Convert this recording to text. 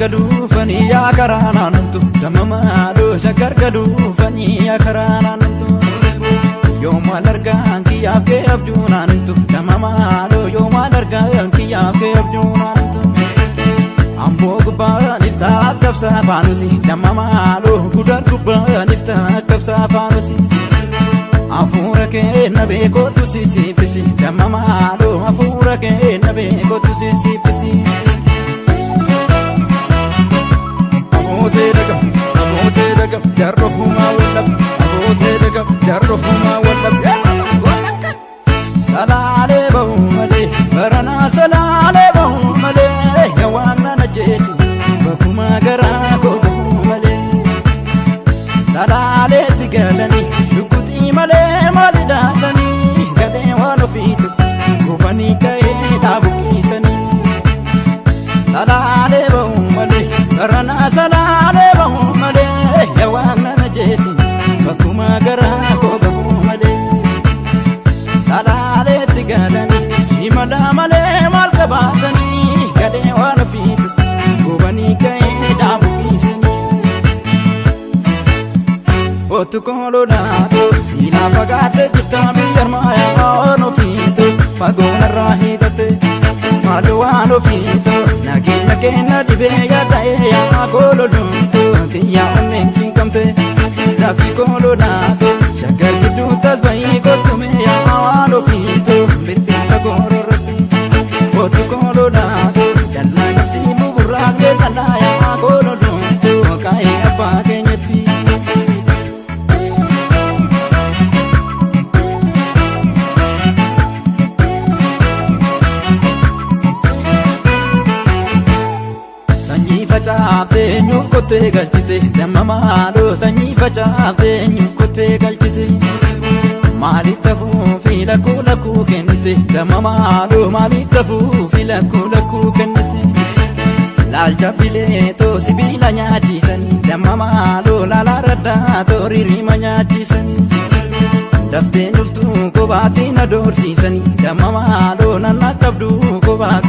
galuufanii yaa karaa naannamtu damma maaloo shaggar galuufanii yaa karaa naannamtu yoo maal argaan kiyyaaf kee abjuu naannamtu damma maaloo yoo maal argaan kiyyaaf kee abjuu naannamtu amboo gubbaan iftaa kabsaa faanusi damma maaloo gudar gubbaan iftaa kabsaa faanusi afuura kee na beekootu sisiifisi damma maaloo afuura kee na beekootu sisiifisi. Abootee dagam, abootee dagam, jarrofumaa wallab, abootee dagam, jarrofumaa wallab. Salaalee bahu malee, baranaa salaalee bahu malee, yaa waan na jeesi bakkuma garaa koo bahu malee. Salaaleetti galanii shukutii malee maali daatanii gadhee waan ofiitu gubanii ka'ee dhaabuqiisanii. Salaalee bahu malee, baranaa salaalee bahu malee, yaa waan na jeesi bakkuma garaa koo bahu malee. Salaaleetti galanii shimala malee maal qabaatanii gadhee waan ofiitu gubanii ka'ee dhaabuqiisanii. Otu koololaatu siinaa fagaatee jirta biyya armaayaa waan ofiitu fagoon irraa hiixate maal waan ofiitu nageenya kenna dhibee yaada'ee yaa koololumtu xiyyaa onneen cinqamte dafii koololaatu shaggar gidduu tasba'ii kottume yaa waan ofiitu bilbilsa goororratti otu koololaatu dallaa qabsii buburraaqlee dallaa yaa koololumtu kaa'ee abbaa keenyatti. Sanyii facaaftee eenyu kottee galchite damma maaloo sanyii facaaftee eenyu kottee galchite maalitti hafuufi lakkuu lakkuu kennite damma maaloo maalitti hafuufi lakkuu lakkuu kennite laalcha bileetoo sibiila nyaachisanii damma maaloo laalaa raddaatoo ririma nyaachisanii daftee dhuftuu kophaatti na doorsiisanii damma maaloo nanna qabduu kophaatti.